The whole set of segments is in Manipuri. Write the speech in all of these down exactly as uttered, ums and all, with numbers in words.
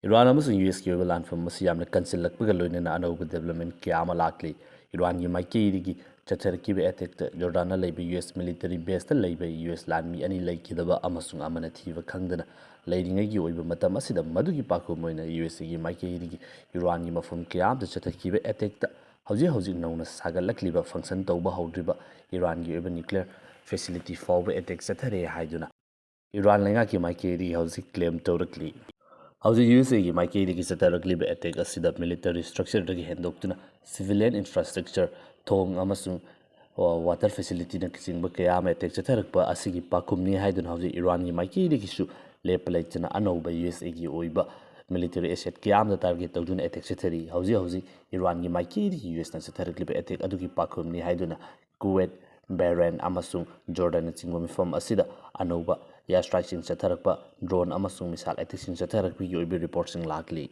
ꯏꯔꯥꯟ ꯑꯃꯁꯨꯡ ꯌꯨ ꯑꯦꯁꯀꯤ ꯑꯣꯏꯕ ꯂꯥꯟꯐꯝ ꯑꯁꯤ ꯌꯥꯝꯅ ꯀꯟꯁꯤꯜꯂꯛꯄꯒ ꯂꯣꯏꯅꯅ ꯑꯅꯧꯕ development ꯀꯌꯥ ꯑꯃ ꯂꯥꯛꯂꯤ꯫ ꯏꯔꯥꯟꯒꯤ ꯃꯥꯏꯀꯩꯗꯒꯤ ꯆꯠꯊꯔꯛꯈꯤꯕ attackꯇ ꯖꯣꯔꯗꯥꯟꯗ ꯂꯩꯕ ꯌꯨ ꯑꯦꯁ military baseꯇ ꯂꯩꯕ ꯌꯨ ꯑꯦꯁ ꯂꯥꯟꯃꯤ ꯑꯅꯤ ꯂꯩꯈꯤꯗꯕ ꯑꯃꯁꯨꯡ ꯑꯃꯅ ꯊꯤꯕ ꯈꯪꯗꯅ ꯂꯩꯔꯤꯉꯩꯒꯤ ꯑꯣꯏꯕ ꯃꯇꯝ ꯑꯁꯤꯗ, ꯃꯗꯨꯒꯤ ꯄꯥꯈꯨꯝ ꯑꯣꯏꯅ ꯌꯨ ꯑꯦꯁ ꯑꯦꯒꯤ ꯃꯥꯏꯀꯩꯗꯒꯤ ꯏꯔꯥꯟꯒꯤ ꯃꯐꯝ ꯀꯌꯥ ꯑꯃꯗ ꯆꯠꯊꯈꯤꯕ attackꯇ ꯍꯧꯖꯤꯛ ꯍꯧꯖꯤꯛ ꯅꯧꯅ ꯁꯥꯒꯠꯂꯛꯂꯤꯕ, function ꯇꯧꯕ ꯍꯧꯗ꯭ꯔꯤꯕ ꯏꯔꯥꯟꯒꯤ ꯑꯣꯏꯕ nuclear facility ꯐꯥꯎꯕ attack ꯆꯠꯊꯔꯦ ꯍꯥꯏꯗꯨꯅ ꯏꯔꯥꯟ ꯂꯩꯉꯥꯛꯀꯤ ꯃꯥꯏꯀꯩꯗꯒꯤ ꯍꯧꯖꯤꯛ claim ꯇꯧꯔꯛꯂꯤ꯫ ꯍꯧꯖꯤꯛ ꯌꯨ ꯑꯦꯁ ꯑꯦꯒꯤ ꯃꯥꯏꯀꯩꯗꯒꯤ ꯆꯠꯊꯔꯛꯂꯤꯕ attack ꯑꯁꯤꯗ military structureꯗꯒꯤ ꯍꯦꯟꯗꯣꯛꯇꯨꯅ civilian infrastructure, ꯊꯣꯡ ꯑꯃꯁꯨꯡ, ꯑ, water facilityꯅꯆꯤꯡꯕ ꯀꯌꯥ ꯑꯃ attack ꯆꯠꯊꯔꯛꯄ ꯑꯁꯤꯒꯤ ꯄꯥꯈꯨꯝꯅꯤ ꯍꯥꯏꯗꯨꯅ ꯍꯧꯖꯤꯛ ꯏꯔꯥꯟꯒꯤ ꯃꯥꯏꯀꯩꯗꯒꯤꯁꯨ ꯂꯦꯞꯄ ꯂꯩꯇꯅ ꯑꯅꯧꯕ ꯌꯨ ꯑꯦꯁ ꯑꯦꯒꯤ ꯑꯣꯏꯕ military asset ꯀꯌꯥ ꯑꯃꯗ target ꯇꯧꯗꯨꯅ attack ꯆꯠꯊꯔꯤ꯫ ꯍꯧꯖꯤꯛ ꯍꯧꯖꯤꯛ ꯏꯔꯥꯟꯒꯤ ꯃꯥꯏꯀꯩꯗꯒꯤ ꯌꯨ ꯑꯦꯁꯅ ꯆꯠꯊꯔꯛꯂꯤꯕ attack ꯑꯗꯨꯒꯤ ꯄꯥꯈꯨꯝꯅꯤ ꯍꯥꯏꯗꯨꯅ ꯀꯨꯋꯦꯠ, ꯕꯍꯔꯦꯟ ꯑꯃꯁꯨꯡ ꯖꯣꯔꯗꯥꯟꯅꯆꯤꯡꯕ ꯃꯐꯝ ꯑꯁꯤꯗ ꯑꯅꯧꯕ air strikeꯁꯤꯡ ꯆꯠꯊꯔꯛꯄ, drone ꯑꯃꯁꯨꯡ missile attackꯁꯤꯡ ꯆꯠꯊꯔꯛꯄꯒꯤ ꯑꯣꯏꯕ reportꯁꯤꯡ ꯂꯥꯛꯂꯤ꯫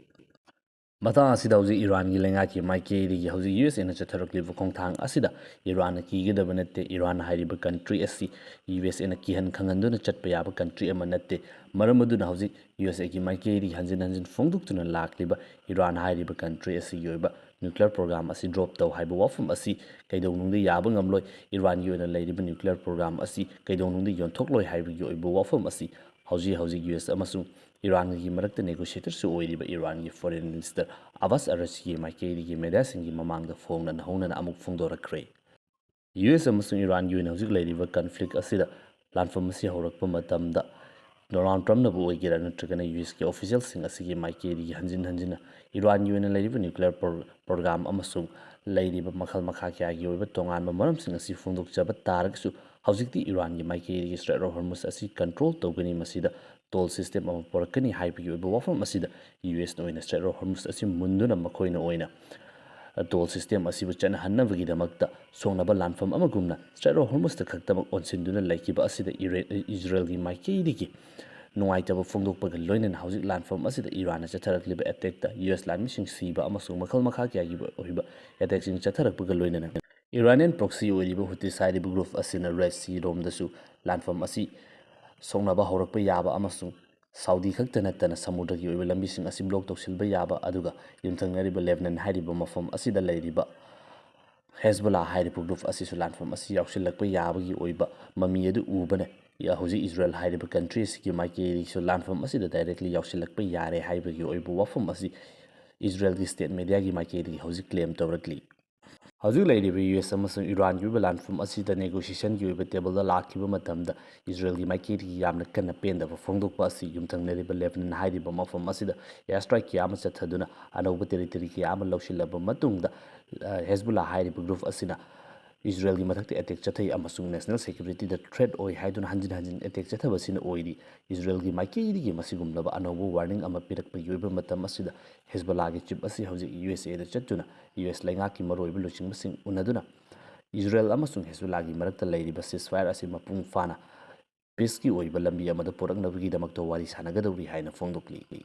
ꯃꯇꯥꯡ ꯑꯁꯤꯗ ꯍꯧꯖꯤꯛ ꯏꯔꯥꯟꯒꯤ ꯂꯩꯉꯥꯛꯀꯤ ꯃꯥꯏꯀꯩꯗꯒꯤ ꯍꯧꯖꯤꯛ ꯌꯨ ꯑꯦꯁ ꯑꯦꯅ ꯆꯠꯊꯔꯛꯂꯤꯕ ꯈꯣꯡꯊꯥꯡ ꯑꯁꯤꯗ ꯏꯔꯥꯟꯅ ꯀꯤꯒꯗꯕ ꯅꯠꯇꯦ꯫ ꯏꯔꯥꯟ ꯍꯥꯏꯔꯤꯕ country ꯑꯁꯤ ꯌꯨ ꯑꯦꯁ ꯑꯦꯅ ꯀꯤꯍꯟ ꯈꯪꯍꯟꯗꯨꯅ ꯆꯠꯄ ꯌꯥꯕ country ꯑꯃ ꯅꯠꯇꯦ꯫ ꯃꯔꯝ ꯑꯗꯨꯅ ꯍꯧꯖꯤꯛ ꯌꯨ ꯑꯦꯁ ꯑꯦꯒꯤ ꯃꯥꯏꯀꯩꯗꯒꯤ ꯍꯟꯖꯤꯟ ꯍꯟꯖꯤꯟ ꯐꯣꯡꯗꯣꯛꯇꯨꯅ ꯂꯥꯛꯂꯤꯕ ꯏꯔꯥꯟ ꯍꯥꯏꯔꯤꯕ country ꯑꯁꯤꯒꯤ ꯑꯣꯏꯕ nuclear program ꯑꯁꯤ drop ꯇꯧ ꯍꯥꯏꯕ ꯋꯥꯐꯝ ꯑꯁꯤ ꯀꯩꯗꯧꯅꯨꯡꯗ ꯌꯥꯕ ꯉꯝꯂꯣꯏ꯫ ꯏꯔꯥꯟꯒꯤ ꯑꯣꯏꯅ ꯂꯩꯔꯤꯕ nuclear program ꯑꯁꯤ ꯀꯩꯗꯧꯅꯨꯡꯗ ꯌꯣꯟꯊꯣꯛꯂꯣꯏ ꯍꯥꯏꯕꯒꯤ ꯑꯣꯏꯕ ꯋꯥꯐꯝ ꯑꯁꯤ ꯍꯧꯖꯤꯛ ꯍꯧꯖꯤꯛ ꯌꯨ ꯑꯦꯁ ꯑꯃꯁꯨꯡ ꯏꯔꯥꯟꯒꯤ ꯃꯔꯛꯇ negotiatorꯁꯨ ꯑꯣꯏꯔꯤꯕ ꯏꯔꯥꯟꯒꯤ foreign minister ꯑꯕꯥꯁ ꯑꯔꯥꯛꯆꯤꯒꯤ ꯃꯥꯏꯀꯩꯗꯒꯤ mediaꯁꯤꯡꯒꯤ ꯃꯃꯥꯡꯗ ꯐꯣꯡꯅ ꯍꯧꯅꯅ ꯑꯃꯨꯛ ꯐꯣꯡꯗꯣꯔꯛꯈ꯭ꯔꯦ꯫ ꯌꯨ ꯑꯦꯁ ꯑꯃꯁꯨꯡ ꯏꯔꯥꯟꯒꯤ ꯑꯣꯏꯅ ꯍꯧꯖꯤꯛ ꯂꯩꯔꯤꯕ conflict ꯑꯁꯤꯗ ꯂꯥꯟꯐꯝ ꯑꯁꯤ ꯍꯧꯔꯛꯄ ꯃꯇꯝꯗ ꯗꯣꯅꯥꯜꯗ ꯇ꯭ꯔꯝꯞꯅꯕꯨ ꯑꯣꯏꯒꯦꯔꯥ ꯅꯠꯇ꯭ꯔꯒꯅ ꯌꯨ ꯑꯦꯁꯀꯤ officialꯁꯤꯡ ꯑꯁꯤꯒꯤ ꯃꯥꯏꯀꯩꯗꯒꯤ ꯍꯟꯖꯤꯟ ꯍꯟꯖꯤꯟꯅ ꯏꯔꯥꯟꯒꯤ ꯑꯣꯏꯅ ꯂꯩꯔꯤꯕ nuclear pro-, program ꯑꯃꯁꯨꯡ ꯂꯩꯔꯤꯕ ꯃꯈꯜ ꯃꯈꯥ ꯀꯌꯥꯒꯤ ꯑꯣꯏꯕ ꯇꯣꯉꯥꯟꯕ ꯃꯔꯝꯁꯤꯡ ꯑꯁꯤ ꯐꯣꯡꯗꯣꯛꯆꯕ ꯇꯥꯔꯒꯁꯨ, ꯍꯧꯖꯤꯛꯇꯤ ꯏꯔꯥꯟꯒꯤ ꯃꯥꯏꯀꯩꯗꯒꯤ Strait of Hormuz ꯑꯁꯤ control ꯇꯧꯒꯅꯤ, ꯃꯁꯤꯗ toll system ꯑꯃ ꯄꯨꯔꯛꯀꯅꯤ ꯍꯥꯏꯕꯒꯤ ꯑꯣꯏꯕ ꯋꯥꯐꯝ ꯑꯁꯤꯗ ꯌꯨ ꯑꯦꯁꯅ ꯑꯣꯏꯅ Strait of Hormuz ꯑꯁꯤ ꯃꯨꯟꯗꯨꯅ ꯃꯈꯣꯏꯅ ꯑꯣꯏꯅ toll system ꯑꯁꯤꯕꯨ ꯆꯠꯅꯍꯟꯅꯕꯒꯤꯗꯃꯛꯇ ꯁꯣꯛꯅꯕ ꯂꯥꯟꯐꯝ ꯑꯃꯒꯨꯝꯅ Strait of Hormuzꯇ ꯈꯛꯇꯃꯛ ꯑꯣꯟꯁꯤꯟꯗꯨꯅ ꯂꯩꯈꯤꯕ ꯑꯁꯤꯗ ꯏꯔꯦ-, ꯏꯖꯔꯦꯜꯒꯤ ꯃꯥꯏꯀꯩꯗꯒꯤ ꯅꯨꯡꯉꯥꯏꯇꯕ ꯐꯣꯡꯗꯣꯛꯄꯒ ꯂꯣꯏꯅꯅ ꯍꯧꯖꯤꯛ ꯂꯥꯟꯐꯝ ꯑꯁꯤꯗ ꯏꯔꯥꯟꯅ ꯆꯠꯊꯔꯛꯂꯤꯕ attackꯇ ꯌꯨ ꯑꯦꯁ ꯂꯥꯟꯃꯤꯁꯤꯡ ꯁꯤꯕ ꯑꯃꯁꯨꯡ ꯃꯈꯜ ꯃꯈꯥ ꯀꯌꯥꯒꯤ ꯑꯣꯏꯕ attackꯁꯤꯡ ꯆꯠꯊꯔꯛꯄꯒ ꯂꯣꯏꯅꯅ Iranian proxy ꯑꯣꯏꯔꯤꯕ Houthis ꯍꯥꯏꯔꯤꯕ group ꯑꯁꯤꯅ Red Sea ꯔꯣꯝꯗꯁꯨ ꯂꯥꯟꯐꯝ ꯑꯁꯤ ꯁꯣꯛꯅꯕ ꯍꯧꯔꯛꯄ ꯌꯥꯕ ꯑꯃꯁꯨꯡ ꯁꯥꯎꯗꯤ ꯈꯛꯇ ꯅꯠꯇꯅ ꯁꯃꯨꯗ꯭ꯔꯒꯤ ꯑꯣꯏꯕ ꯂꯝꯕꯤꯁꯤꯡ ꯑꯁꯤ ꯕ꯭ꯂꯣꯛ ꯇꯧꯁꯤꯟꯕ ꯌꯥꯕ, ꯑꯗꯨꯒ ꯌꯨꯝꯊꯪꯅꯔꯤꯕ ꯂꯦꯕꯅꯟ ꯍꯥꯏꯔꯤꯕ ꯃꯐꯝ ꯑꯁꯤꯗ ꯂꯩꯔꯤꯕ ꯍꯦꯖꯕꯣꯂꯥ ꯍꯥꯏꯔꯤꯕ ꯒ꯭ꯔꯨꯞ ꯑꯁꯤꯁꯨ ꯂꯥꯟꯐꯝ ꯑꯁꯤ ꯌꯥꯎꯁꯤꯜꯂꯛꯄ ꯌꯥꯕꯒꯤ ꯑꯣꯏꯕ ꯃꯃꯤ ꯑꯗꯨ ꯎꯕꯅ, ꯍꯧꯖꯤꯛ ꯏꯖꯔꯦꯜ ꯍꯥꯏꯔꯤꯕ ꯀꯟꯇ꯭ꯔꯤ ꯑꯁꯤꯒꯤ ꯃꯥꯏꯀꯩꯗꯒꯤꯁꯨ ꯂꯥꯟꯐꯝ ꯑꯁꯤꯗ ꯗꯥꯏꯔꯦꯛꯂꯤ ꯌꯥꯎꯁꯤꯜꯂꯛꯄ ꯌꯥꯔꯦ ꯍꯥꯏꯕꯒꯤ ꯑꯣꯏꯕ ꯋꯥꯐꯝ ꯑꯁꯤ ꯏꯖꯔꯦꯜꯒꯤ ꯁ꯭ꯇꯦꯠ ꯃꯦꯗꯤꯌꯥꯒꯤ ꯃꯥꯏꯀꯩꯗꯒꯤ ꯍꯧꯖꯤꯛ ꯀ꯭ꯂꯦꯝ ꯇꯧꯔꯛꯂꯤ꯫ ꯍꯧꯖꯤꯛ ꯂꯩꯔꯤꯕ ꯌꯨ ꯑꯦꯁ ꯑꯃꯁꯨꯡ ꯏꯔꯥꯟꯒꯤ ꯑꯣꯏꯕ ꯂꯥꯟꯐꯝ ꯑꯁꯤꯗ ꯅꯦꯒꯣꯁꯤꯌꯦꯁꯟꯒꯤ ꯑꯣꯏꯕ ꯇꯦꯕꯜꯗ ꯂꯥꯛꯈꯤꯕ ꯃꯇꯝꯗ ꯏꯖꯔꯦꯜꯒꯤ ꯃꯥꯏꯀꯩꯗꯒꯤ ꯌꯥꯝꯅ ꯀꯟꯅ ꯄꯦꯟꯗꯕ ꯐꯣꯡꯗꯣꯛꯄ ꯑꯁꯤ ꯌꯨꯝꯊꯪꯅꯔꯤꯕ ꯂꯦꯕꯅꯟ ꯍꯥꯏꯔꯤꯕ ꯃꯐꯝ ꯑꯁꯤꯗ ꯑꯦꯌꯔ ꯁ꯭ꯇ꯭ꯔꯥꯏꯛ ꯀꯌꯥ ꯑꯃ ꯆꯠꯊꯗꯨꯅ ꯑꯅꯧꯕ ꯇꯦꯔꯤꯇꯣꯔꯤ ꯀꯌꯥ ꯑꯃ ꯂꯧꯁꯤꯜꯂꯕ ꯃꯇꯨꯡꯗ, ꯑ, ꯍꯦꯖꯕꯨꯜꯂꯥ ꯍꯥꯏꯔꯤꯕ ꯒ꯭ꯔꯨꯞ ꯑꯁꯤꯅ ꯏꯖꯔꯦꯜꯒꯤ ꯃꯊꯛꯇ ꯑꯦꯇꯦꯛ ꯆꯠꯊꯩ ꯑꯃꯁꯨꯡ ꯅꯦꯁꯅꯦꯜ ꯁꯦꯀ꯭ꯌꯨꯔꯤꯇꯤꯗ ꯊ꯭ꯔꯦꯠ ꯑꯣꯏ ꯍꯥꯏꯗꯨꯅ ꯍꯟꯖꯤꯟ ꯍꯟꯖꯤꯟ ꯑꯦꯇꯦꯛ ꯆꯠꯊꯕꯁꯤꯅ ꯑꯣꯏꯔꯤ꯫ ꯏꯖꯔꯦꯜꯒꯤ ꯃꯥꯏꯀꯩꯗꯒꯤ ꯃꯁꯤꯒꯨꯝꯂꯕ ꯑꯅꯧꯕ ꯋꯥꯔꯅꯤꯡ ꯑꯃ ꯄꯤꯔꯛꯄꯒꯤ ꯑꯣꯏꯕ ꯃꯇꯝ ꯑꯁꯤꯗ ꯍꯦꯖꯕꯣꯂꯥꯒꯤ ꯆꯤꯞ ꯑꯁꯤ ꯍꯧꯖꯤꯛ ꯌꯨ ꯑꯦꯁ ꯑꯦꯗ ꯆꯠꯇꯨꯅ ꯌꯨ ꯑꯦꯁ ꯂꯩꯉꯥꯛꯀꯤ ꯃꯔꯨꯑꯣꯏꯕ ꯂꯨꯆꯤꯡꯕꯁꯤꯡ ꯎꯅꯗꯨꯅ ꯏꯖꯔꯦꯜ ꯑꯃꯁꯨꯡ ꯍꯦꯖꯕꯣꯂꯥꯒꯤ ꯃꯔꯛꯇ ꯂꯩꯔꯤꯕ ceasefire ꯑꯁꯤ ꯃꯄꯨꯡ ꯐꯥꯅ ꯄꯤꯁꯀꯤ ꯑꯣꯏꯕ ꯂꯝꯕꯤ ꯑꯃꯗ ꯄꯨꯔꯛꯅꯕꯒꯤꯗꯃꯛꯇ ꯋꯥꯔꯤ ꯁꯥꯟꯅꯒꯗꯧꯔꯤ ꯍꯥꯏꯅ ꯐꯣꯡꯗꯣꯛꯂꯤ꯫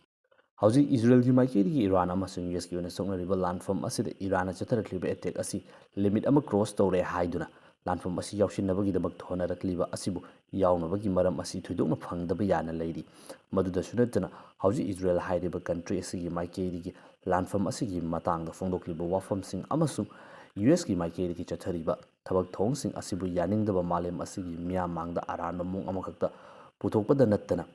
ꯍꯧꯖꯤꯛ ꯏꯖꯔꯦꯜꯒꯤ ꯃꯥꯏꯀꯩꯗꯒꯤ ꯏꯔꯥꯟ ꯑꯃꯁꯨꯡ ꯌꯨ ꯑꯦꯁꯀꯤ ꯑꯣꯏꯅ ꯁꯣꯛꯅꯔꯤꯕ ꯂꯥꯟꯐꯝ ꯑꯁꯤꯗ ꯏꯔꯥꯟꯅ ꯆꯠꯊꯔꯛꯂꯤꯕ ꯑꯦꯇꯦꯛ ꯑꯁꯤ ꯂꯤꯃꯤꯠ ꯑꯃ ꯀ꯭ꯔꯣꯁ ꯇꯧꯔꯦ ꯍꯥꯏꯗꯨꯅ ꯂꯥꯟꯐꯝ ꯑꯁꯤ ꯌꯥꯎꯁꯤꯟꯅꯕꯒꯤꯗꯃꯛ ꯍꯣꯠꯅꯔꯛꯂꯤꯕ ꯑꯁꯤꯕꯨ ꯌꯥꯎꯅꯕꯒꯤ ꯃꯔꯝ ꯑꯁꯤ ꯊꯣꯏꯗꯣꯛꯅ ꯐꯪꯗꯕ ꯌꯥꯅ ꯂꯩꯔꯤ꯫ ꯃꯗꯨꯗꯁꯨ ꯅꯠꯇꯅ ꯍꯧꯖꯤꯛ ꯏꯖꯔꯦꯜ ꯍꯥꯏꯔꯤꯕ ꯀꯟꯇ꯭ꯔꯤ ꯑꯁꯤꯒꯤ ꯃꯥꯏꯀꯩꯗꯒꯤ ꯂꯥꯟꯐꯝ ꯑꯁꯤꯒꯤ ꯃꯇꯥꯡꯗ ꯐꯣꯡꯗꯣꯛꯂꯤꯕ ꯋꯥꯐꯝꯁꯤꯡ ꯑꯃꯁꯨꯡ ꯌꯨ ꯑꯦꯁꯀꯤ ꯃꯥꯏꯀꯩꯗꯒꯤ ꯆꯠꯊꯔꯤꯕ ꯊꯕꯛ ꯊꯧꯑꯣꯡꯁꯤꯡ ꯑꯁꯤꯕꯨ ꯌꯥꯅꯤꯡꯗꯕ ꯃꯥꯂꯦꯝ ꯑꯁꯤꯒꯤ ꯃꯤꯌꯥꯝ ꯃꯥꯡꯗ ꯑꯔꯥꯟꯕ ꯃꯑꯣꯡ ꯑꯃꯈꯛꯇ ꯄꯨꯊꯣꯛꯄꯗ ꯅꯠꯇꯅ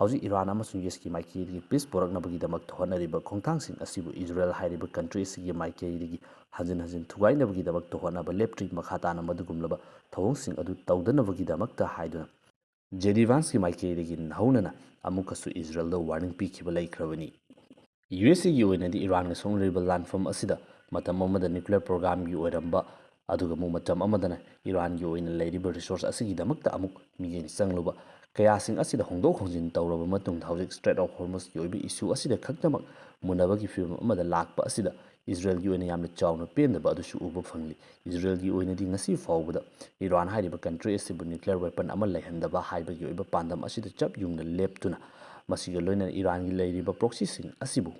ꯍꯧꯖꯤꯛ ꯏꯔꯥꯟ ꯑꯃꯁꯨꯡ ꯌꯨ ꯑꯦꯁꯀꯤ ꯃꯥꯏꯀꯩꯗꯒꯤ ꯄꯤꯁ ꯄꯨꯔꯛꯅꯕꯒꯤꯗꯃꯛꯇ ꯍꯣꯠꯅꯔꯤꯕ ꯈꯣꯡꯊꯥꯡꯁꯤꯡ ꯑꯁꯤꯕꯨ ꯏꯖꯔꯦꯜ ꯍꯥꯏꯔꯤꯕ ꯀꯟꯇ꯭ꯔꯤ ꯑꯁꯤꯒꯤ ꯃꯥꯏꯀꯩꯗꯒꯤ ꯍꯟꯖꯤꯟ ꯍꯟꯖꯤꯟ ꯊꯨꯒꯥꯏꯅꯕꯒꯤꯗꯃꯛꯇ ꯍꯣꯠꯅꯕ ꯂꯦꯞꯇ꯭ꯔꯤ꯫ ꯃꯈꯥ ꯇꯥꯅ ꯃꯗꯨꯒꯨꯝꯂꯕ ꯊꯧꯑꯣꯡꯁꯤꯡ ꯑꯗꯨ ꯇꯧꯗꯅꯕꯒꯤꯗꯃꯛꯇ ꯍꯥꯏꯗꯨꯅ ꯖꯦ ꯗꯤ ꯚꯥꯟꯁꯀꯤ ꯃꯥꯏꯀꯩꯗꯒꯤ ꯍꯧꯅꯅ ꯑꯃꯨꯛꯀꯁꯨ ꯏꯖꯔꯦꯜꯗ ꯋꯥꯔꯅꯤꯡ ꯄꯤꯈꯤꯕ ꯂꯩꯈ꯭ꯔꯕꯅꯤ꯫ ꯌꯨ ꯑꯦꯁ ꯑꯦꯒꯤ ꯑꯣꯏꯅꯗꯤ ꯏꯔꯥꯟꯒ ꯁꯣꯛꯅꯔꯤꯕ ꯂꯥꯟꯐꯝ ꯑꯁꯤꯗ ꯃꯇꯝ ꯑꯃꯗ ꯅ꯭ꯌꯨꯀ꯭ꯂꯤꯌꯔ ꯄ꯭ꯔꯣꯒ꯭ꯔꯥꯝꯒꯤ ꯑꯣꯏꯔꯝꯕ, ꯑꯗꯨꯒ ꯑꯃꯨꯛ ꯃꯇꯝ ꯑꯃꯗꯅ ꯏꯔꯥꯟꯒꯤ ꯑꯣꯏꯅ ꯂꯩꯔꯤꯕ ꯔꯤꯁꯣꯔꯁ ꯑꯁꯤꯒꯤꯗꯃꯛꯇ ꯑꯃꯨꯛ ꯃꯤꯠꯌꯦꯡ ꯆꯪꯂꯨꯕ ꯀꯌꯥꯁꯤꯡ ꯑꯁꯤꯗ ꯍꯣꯡꯗꯣꯛ ꯍꯣꯡꯖꯤꯟ ꯇꯧꯔꯕ ꯃꯇꯨꯡꯗ ꯍꯧꯖꯤꯛ Strait of Hormuzꯀꯤ ꯑꯣꯏꯕ ꯏꯁꯨ ꯑꯁꯤꯗ ꯈꯛꯇꯃꯛ ꯃꯨꯟꯅꯕꯒꯤ ꯐꯤꯕꯝ ꯑꯃꯗ ꯂꯥꯛꯄ ꯑꯁꯤꯗ ꯏꯖꯔꯦꯜꯒꯤ ꯑꯣꯏꯅ ꯌꯥꯝꯅ ꯆꯥꯎꯅ ꯄꯦꯟꯗꯕ ꯑꯗꯨꯁꯨ ꯎꯕ ꯐꯪꯂꯤ꯫ ꯏꯖꯔꯦꯜꯒꯤ ꯑꯣꯏꯅꯗꯤ ꯉꯁꯤ ꯐꯥꯎꯕꯗ ꯏꯔꯥꯟ ꯍꯥꯏꯔꯤꯕ ꯀꯟꯇ꯭ꯔꯤ ꯑꯁꯤꯕꯨ ꯅ꯭ꯌꯨꯀ꯭ꯂꯤꯌꯔ ꯋꯦꯄꯟ ꯑꯃ ꯂꯩꯍꯟꯗꯕ ꯍꯥꯏꯕꯒꯤ ꯑꯣꯏꯕ ꯄꯥꯟꯗꯝ ꯑꯁꯤꯗ ꯆꯞ ꯌꯨꯡꯅ ꯂꯦꯞꯇꯨꯅ, ꯃꯁꯤꯒ ꯂꯣꯏꯅꯅ ꯏꯔꯥꯟꯒꯤ ꯂꯩꯔꯤꯕ ꯄ꯭ꯔꯣꯛꯁꯤꯁꯤꯡ ꯑꯁꯤꯕꯨ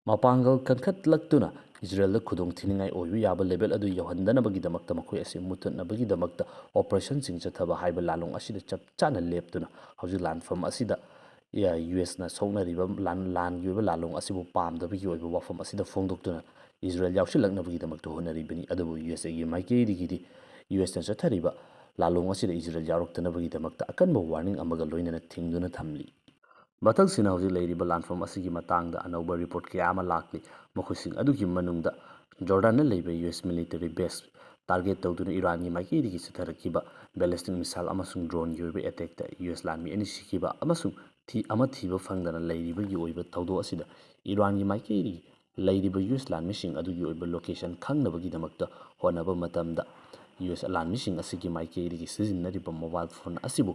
ꯃꯄꯥꯡꯒꯜ ꯀꯟꯈꯠꯂꯛꯇꯨꯅ ꯏꯖꯔꯦꯜꯗ ꯈꯨꯗꯣꯡ ꯊꯤꯅꯤꯡꯉꯥꯏ ꯑꯣꯏꯕ ꯌꯥꯕ ꯂꯦꯕꯦꯜ ꯑꯗꯨ ꯌꯧꯍꯟꯗꯅꯕꯒꯤꯗꯃꯛꯇ ꯃꯈꯣꯏ ꯑꯁꯤ ꯃꯨꯠꯊꯠꯅꯕꯒꯤꯗꯃꯛꯇ ꯑꯣꯄꯔꯦꯁꯟꯁꯤꯡ ꯆꯠꯊꯕ ꯍꯥꯏꯕ ꯂꯥꯟꯂꯣꯡ ꯑꯁꯤꯗ ꯆꯞ ꯆꯥꯅ ꯂꯦꯞꯇꯨꯅ ꯍꯧꯖꯤꯛ ꯂꯥꯟꯐꯝ ꯑꯁꯤꯗ ꯌꯨ ꯑꯦꯁꯅ ꯁꯣꯛꯅꯔꯤꯕ ꯂꯥꯟ ꯂꯥꯟꯒꯤ ꯑꯣꯏꯕ ꯂꯥꯜꯂꯣꯡ ꯑꯁꯤꯕꯨ ꯄꯥꯝꯗꯕꯒꯤ ꯑꯣꯏꯕ ꯋꯥꯐꯝ ꯑꯁꯤꯗ ꯐꯣꯡꯗꯣꯛꯇꯨꯅ ꯏꯖꯔꯦꯜ ꯌꯥꯎꯁꯤꯜꯂꯛꯅꯕꯒꯤꯗꯃꯛꯇ ꯍꯣꯠꯅꯔꯤꯕꯅꯤ꯫ ꯑꯗꯨꯕꯨ ꯌꯨ ꯑꯦꯁ ꯑꯦꯒꯤ ꯃꯥꯏꯀꯩꯗꯒꯤꯗꯤ ꯌꯨ ꯑꯦꯁꯅ ꯆꯠꯊꯔꯤꯕ ꯂꯥꯜꯂꯣꯡ ꯑꯁꯤꯗ ꯏꯖꯔꯦꯜ ꯌꯥꯎꯔꯛꯇꯅꯕꯒꯤꯗꯃꯛꯇ ꯑꯀꯟꯕ ꯋꯥꯔꯅꯤꯡ ꯑꯃꯒ ꯂꯣꯏꯅꯅ ꯊꯤꯡꯗꯨꯅ ꯊꯝꯂꯤ꯫ ꯃꯊꯪꯁꯤꯅ ꯍꯧꯖꯤꯛ ꯂꯩꯔꯤꯕ ꯂꯥꯟꯐꯝ ꯑꯁꯤꯒꯤ ꯃꯇꯥꯡꯗ ꯑꯅꯧꯕ ꯔꯤꯄꯣꯔꯠ ꯀꯌꯥ ꯑꯃ ꯂꯥꯛꯂꯤ꯫ ꯃꯈꯣꯏꯁꯤꯡ ꯑꯗꯨꯒꯤ ꯃꯅꯨꯡꯗ ꯖꯣꯔꯗꯥꯟꯗ ꯂꯩꯕ ꯌꯨ ꯑꯦꯁ ꯃꯤꯂꯤꯇꯔꯤ ꯕꯦꯁ ꯇꯥꯔꯒꯦꯠ ꯇꯧꯗꯨꯅ ꯏꯔꯥꯟꯒꯤ ꯃꯥꯏꯀꯩꯗꯒꯤ ꯆꯠꯊꯔꯛꯈꯤꯕ ꯕꯦꯂꯤꯁꯇꯤꯛ ꯃꯤꯁꯥꯏꯜ ꯑꯃꯁꯨꯡ ꯗ꯭ꯔꯣꯟꯒꯤ ꯑꯣꯏꯕ ꯑꯦꯇꯦꯛꯇ ꯌꯨ ꯑꯦꯁ ꯂꯥꯟꯃꯤ ꯑꯅꯤ ꯁꯤꯈꯤꯕ ꯑꯃꯁꯨꯡ ꯊꯤ-, ꯑꯃ ꯊꯤꯕ ꯐꯪꯗꯅ ꯂꯩꯔꯤꯕꯒꯤ ꯑꯣꯏꯕ ꯊꯧꯗꯣꯛ ꯑꯁꯤꯗ ꯏꯔꯥꯟꯒꯤ ꯃꯥꯏꯀꯩꯗꯒꯤ ꯂꯩꯔꯤꯕ ꯌꯨ ꯑꯦꯁ ꯂꯥꯟꯃꯤꯁꯤꯡ ꯑꯗꯨꯒꯤ ꯑꯣꯏꯕ ꯂꯣꯀꯦꯁꯟ ꯈꯪꯅꯕꯒꯤꯗꯃꯛꯇ ꯍꯣꯠꯅꯕ ꯃꯇꯝꯗ ꯌꯨ ꯑꯦꯁ ꯂꯥꯟꯃꯤꯁꯤꯡ ꯑꯁꯤꯒꯤ ꯃꯥꯏꯀꯩꯗꯒꯤ ꯁꯤꯖꯤꯟꯅꯔꯤꯕ ꯃꯣꯕꯥꯏꯜ ꯐꯣꯟ ꯑꯁꯤꯕꯨ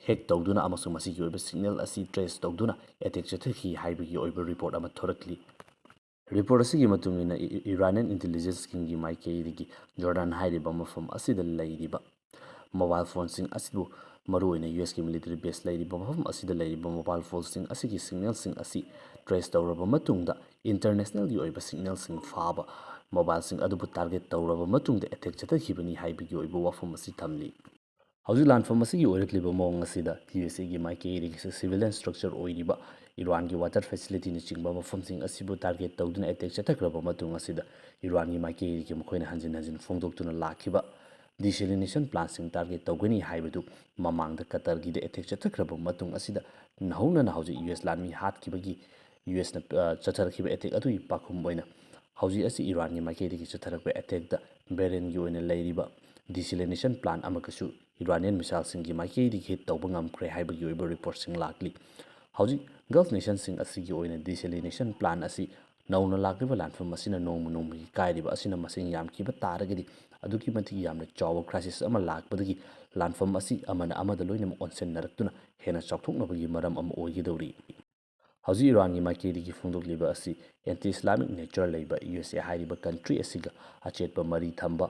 ꯍꯦꯛ ꯇꯧꯗꯨꯅ ꯑꯃꯁꯨꯡ ꯃꯁꯤꯒꯤ ꯑꯣꯏꯕ ꯁꯤꯒꯅꯦꯜ ꯑꯁꯤ ꯇ꯭ꯔꯦꯁ ꯇꯧꯗꯨꯅ ꯑꯦꯇꯦꯛ ꯆꯠꯊꯈꯤ ꯍꯥꯏꯕꯒꯤ ꯑꯣꯏꯕ ꯔꯤꯄꯣꯔꯠ ꯑꯃ ꯊꯣꯔꯛꯂꯤ꯫ ꯔꯤꯄꯣꯔꯠ ꯑꯁꯤꯒꯤ ꯃꯇꯨꯡ ꯏꯟꯅ ꯏ-, ꯏ-, ꯏꯔꯥꯅꯤꯌꯟ ꯏꯟꯇꯦꯂꯤꯖꯦꯟꯁꯁꯤꯡꯒꯤ ꯃꯥꯏꯀꯩꯗꯒꯤ ꯖꯣꯔꯗꯥꯟ ꯍꯥꯏꯔꯤꯕ ꯃꯐꯝ ꯑꯁꯤꯗ ꯂꯩꯔꯤꯕ ꯃꯣꯕꯥꯏꯜ ꯐꯣꯟꯁꯤꯡ ꯑꯁꯤꯕꯨ, ꯃꯔꯨꯑꯣꯏꯅ ꯌꯨ ꯑꯦꯁꯀꯤ ꯃꯤꯂꯤꯇꯔꯤ ꯕꯦꯁ ꯂꯩꯔꯤꯕ ꯃꯐꯝ ꯑꯁꯤꯗ ꯂꯩꯔꯤꯕ ꯃꯣꯕꯥꯏꯜ ꯐꯣꯟꯁꯤꯡ ꯑꯁꯤꯒꯤ ꯁꯤꯒꯅꯦꯜꯁꯤꯡ ꯑꯁꯤ ꯇ꯭ꯔꯦꯁ ꯇꯧꯔꯕ ꯃꯇꯨꯡꯗ, ꯏꯟꯇꯔꯅꯦꯁꯅꯦꯜꯒꯤ ꯑꯣꯏꯕ ꯁꯤꯒꯅꯦꯜꯁꯤꯡ ꯐꯥꯕ ꯃꯣꯕꯥꯏꯜꯁꯤꯡ ꯑꯗꯨꯕꯨ ꯇꯥꯔꯒꯦꯠ ꯇꯧꯔꯕ ꯃꯇꯨꯡꯗ ꯑꯦꯇꯦꯛ ꯆꯠꯊꯈꯤꯕꯅꯤ ꯍꯥꯏꯕꯒꯤ ꯑꯣꯏꯕ ꯋꯥꯐꯝ ꯑꯁꯤ ꯊꯝꯂꯤ꯫ ꯍꯧꯖꯤꯛ ꯂꯥꯟꯐꯝ ꯑꯁꯤꯒꯤ ꯑꯣꯏꯔꯛꯂꯤꯕ ꯃꯑꯣꯡ ꯑꯁꯤꯗ ꯌꯨ ꯑꯦꯁ ꯑꯦꯒꯤ ꯃꯥꯏꯀꯩꯗꯒꯤꯁꯨ ꯁꯤꯚꯤꯂꯤꯌꯟ ꯁ꯭ꯇ꯭ꯔꯛꯆꯔ ꯑꯣꯏꯔꯤꯕ ꯏꯔꯥꯟꯒꯤ ꯋꯥꯇꯔ ꯐꯦꯁꯤꯂꯤꯇꯤꯅꯆꯤꯡꯕ ꯃꯐꯝꯁꯤꯡ ꯑꯁꯤꯕꯨ ꯇꯥꯔꯒꯦꯠ ꯇꯧꯗꯨꯅ ꯑꯦꯇꯦꯛ ꯆꯠꯊꯈ꯭ꯔꯕ ꯃꯇꯨꯡ ꯑꯁꯤꯗ ꯏꯔꯥꯟꯒꯤ ꯃꯥꯏꯀꯩꯗꯒꯤ ꯃꯈꯣꯏꯅ ꯍꯟꯖꯤꯟ ꯍꯟꯖꯤꯟ ꯐꯣꯡꯗꯣꯛꯇꯨꯅ ꯂꯥꯛꯈꯤꯕ ꯗꯤꯁꯦꯂꯤꯅꯦꯁꯟ ꯄ꯭ꯂꯥꯟꯁꯤꯡ ꯇꯥꯔꯒꯦꯠ ꯇꯧꯒꯅꯤ ꯍꯥꯏꯕꯗꯨ ꯃꯃꯥꯡꯗ ꯀꯇꯔꯒꯤꯗ ꯑꯦꯇꯦꯛ ꯆꯠꯊꯈ꯭ꯔꯕ ꯃꯇꯨꯡ ꯑꯁꯤꯗ ꯍꯧꯅꯅ ꯍꯧꯖꯤꯛ ꯌꯨ ꯑꯦꯁ ꯂꯥꯟꯃꯤ ꯍꯥꯠꯈꯤꯕꯒꯤ ꯌꯨ ꯑꯦꯁꯅ, ꯑ, ꯆꯠꯊꯔꯛꯈꯤꯕ ꯑꯦꯇꯦꯛ ꯑꯗꯨꯒꯤ ꯄꯥꯎꯈꯨꯝ ꯑꯣꯏꯅ ꯍꯧꯖꯤꯛ ꯑꯁꯤ ꯏꯔꯥꯟꯒꯤ ꯃꯥꯏꯀꯩꯗꯒꯤ ꯆꯠꯊꯔꯛꯄ ꯑꯦꯇꯦꯛꯇ ꯕꯦꯔꯦꯟꯒꯤ ꯑꯣꯏꯅ ꯂꯩꯔꯤꯕ ꯗꯤꯁꯦꯂꯤꯅꯦꯁꯟ ꯄ꯭ꯂꯥꯟ ꯑꯃꯒꯁꯨ ꯏꯔꯥꯅꯤꯌꯟ ꯃꯤꯁꯥꯏꯜꯁꯤꯡꯒꯤ ꯃꯥꯏꯀꯩꯗꯒꯤ ꯍꯤꯠ ꯇꯧꯕ ꯉꯝꯈ꯭ꯔꯦ ꯍꯥꯏꯕꯒꯤ ꯑꯣꯏꯕ ꯔꯤꯄꯣꯔꯠꯁꯤꯡ ꯂꯥꯛꯂꯤ꯫ ꯍꯧꯖꯤꯛ ꯒꯜꯐ ꯅꯦꯁꯟꯁꯤꯡ ꯑꯁꯤꯒꯤ ꯑꯣꯏꯅ ꯗꯤꯁꯦꯂꯤꯅꯦꯁꯟ ꯄ꯭ꯂꯥꯟ ꯑꯁꯤ ꯅꯧꯅ ꯂꯥꯛꯂꯤꯕ ꯂꯥꯟꯐꯝ ꯑꯁꯤꯅ ꯅꯣꯡꯃ ꯅꯣꯡꯃꯒꯤ ꯀꯥꯏꯔꯤꯕ ꯑꯁꯤꯅ ꯃꯁꯤꯡ ꯌꯥꯝꯈꯤꯕ ꯇꯥꯔꯒꯗꯤ ꯑꯗꯨꯛꯀꯤ ꯃꯇꯤꯛ ꯌꯥꯝꯅ ꯆꯥꯎꯕ ꯀ꯭ꯔꯥꯏꯁꯤꯁ ꯑꯃ ꯂꯥꯛꯄꯗꯒꯤ ꯂꯥꯟꯐꯝ ꯑꯁꯤ ꯑꯃꯅ ꯑꯃꯗ ꯂꯣꯏꯅꯃꯛ ꯑꯣꯟꯁꯤꯟꯅꯔꯛꯇꯨꯅ ꯍꯦꯟꯅ ꯆꯥꯎꯊꯣꯛꯅꯕꯒꯤ ꯃꯔꯝ ꯑꯃ ꯑꯣꯏꯒꯗꯧꯔꯤ꯫ ꯍꯧꯖꯤꯛ ꯏꯔꯥꯟꯒꯤ ꯃꯥꯏꯀꯩꯗꯒꯤ ꯐꯣꯡꯗꯣꯛꯂꯤꯕ ꯑꯁꯤ ꯑꯦꯟꯇꯤ ꯏꯁꯂꯥꯃꯤꯛ ꯅꯦꯆꯔ ꯂꯩꯕ ꯌꯨ ꯑꯦꯁ ꯑꯦ ꯍꯥꯏꯔꯤꯕ ꯀꯟꯇ꯭ꯔꯤ ꯑꯁꯤꯒ ꯑꯆꯦꯠꯄ ꯃꯔꯤ ꯊꯝꯕ,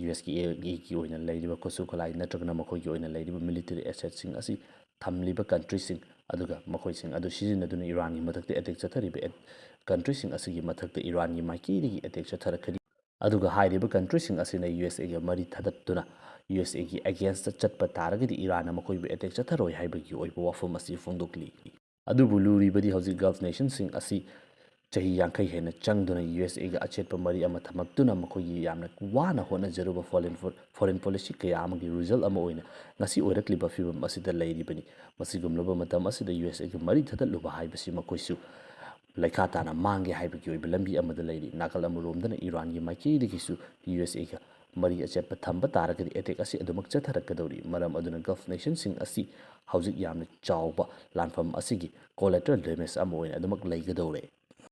ꯌꯨ ꯑꯦꯁꯀꯤ ꯑꯦ ꯑꯦꯒꯤ ꯑꯣꯏꯅ ꯂꯩꯔꯤꯕ ꯈꯨꯠꯁꯨ ꯈꯨꯠꯂꯥꯏ ꯅꯠꯇ꯭ꯔꯒꯅ ꯃꯈꯣꯏꯒꯤ ꯑꯣꯏꯅ ꯂꯩꯔꯤꯕ ꯃꯤꯂꯤꯇꯔꯤ ꯑꯦꯁꯦꯠꯁꯤꯡ ꯑꯁꯤ ꯊꯝꯂꯤꯕ ꯀꯟꯇ꯭ꯔꯤꯁꯤꯡ, ꯑꯗꯨꯒ ꯃꯈꯣꯏꯁꯤꯡ ꯑꯗꯨ ꯁꯤꯖꯤꯟꯅꯗꯨꯅ ꯏꯔꯥꯟꯒꯤ ꯃꯊꯛꯇ ꯑꯦꯇꯦꯛ ꯆꯠꯊꯔꯤꯕ ꯑꯦꯠ-, ꯀꯟꯇ꯭ꯔꯤꯁꯤꯡ ꯑꯁꯤꯒꯤ ꯃꯊꯛꯇ ꯏꯔꯥꯟꯒꯤ ꯃꯥꯏꯀꯩꯗꯒꯤ ꯑꯦꯇꯦꯛ ꯆꯠꯊꯔꯛꯀꯅꯤ꯫ ꯑꯗꯨꯒ ꯍꯥꯏꯔꯤꯕ countryꯁꯤꯡ ꯑꯁꯤꯅ ꯌꯨ ꯑꯦꯁ ꯑꯦꯒ ꯃꯔꯤ ꯊꯗꯠꯇꯨꯅ ꯌꯨ ꯑꯦꯁ ꯑꯦꯒꯤ againstꯇ ꯆꯠꯄ ꯇꯥꯔꯒꯗꯤ ꯏꯔꯥꯟꯅ ꯃꯈꯣꯏꯕꯨ attack ꯆꯠꯊꯔꯣꯏ ꯍꯥꯏꯕꯒꯤ ꯑꯣꯏꯕ ꯋꯥꯐꯝ ꯑꯁꯤ ꯐꯣꯡꯗꯣꯛꯂꯤ꯫ ꯑꯗꯨꯕꯨ ꯂꯨꯔꯤꯕꯗꯤ ꯍꯧꯖꯤꯛ Gulf nationꯁꯤꯡ ꯑꯁꯤ ꯆꯍꯤ ꯌꯥꯡꯈꯩ ꯍꯦꯟꯅ ꯆꯪꯗꯨꯅ ꯌꯨ ꯑꯦꯁ ꯑꯦꯒ ꯑꯆꯦꯠꯄ ꯃꯔꯤ ꯑꯃ ꯊꯝꯃꯛꯇꯨꯅ ꯃꯈꯣꯏꯒꯤ ꯌꯥꯝꯅ ꯋꯥꯅ ꯍꯣꯠꯅꯖꯔꯨꯕ foreign, foreign policy ꯀꯌꯥ ꯑꯃꯒꯤ result ꯑꯃ ꯑꯣꯏꯅ ꯉꯁꯤ ꯑꯣꯏꯔꯛꯂꯤꯕ ꯐꯤꯕꯝ ꯑꯁꯤꯗ ꯂꯩꯔꯤꯕꯅꯤ꯫ ꯃꯁꯤꯒꯨꯝꯂꯕ ꯃꯇꯝ ꯑꯁꯤꯗ ꯌꯨ ꯑꯦꯁ ꯑꯦꯒ ꯃꯔꯤ ꯊꯗꯠꯂꯨꯕ ꯍꯥꯏꯕꯁꯤ ꯃꯈꯣꯏꯁꯨ ꯂꯩꯈꯥ ꯇꯥꯅ ꯃꯥꯡꯒꯦ ꯍꯥꯏꯕꯒꯤ ꯑꯣꯏꯕ ꯂꯝꯕꯤ ꯑꯃꯗ ꯂꯩꯔꯤ꯫ ꯅꯥꯀꯜ ꯑꯃꯔꯣꯝꯗꯅ ꯏꯔꯥꯟꯒꯤ ꯃꯥꯏꯀꯩꯗꯒꯤꯁꯨ ꯌꯨ ꯑꯦꯁ ꯑꯦꯒ ꯃꯔꯤ ꯑꯆꯦꯠꯄ ꯊꯝꯕ ꯇꯥꯔꯒꯗꯤ attack ꯑꯁꯤ ꯑꯗꯨꯃꯛ ꯆꯠꯊꯔꯛꯀꯗꯧꯔꯤ꯫ ꯃꯔꯝ ꯑꯗꯨꯅ Gulf nationꯁꯤꯡ ꯑꯁꯤ ꯍꯧꯖꯤꯛ ꯌꯥꯝꯅ ꯆꯥꯎꯕ ꯂꯥꯟꯐꯝ ꯑꯁꯤꯒꯤ collateral damage ꯑꯃ ꯑꯣꯏꯅ ꯑꯗꯨꯃꯛ ꯂꯩꯒꯗꯧꯔꯦ꯫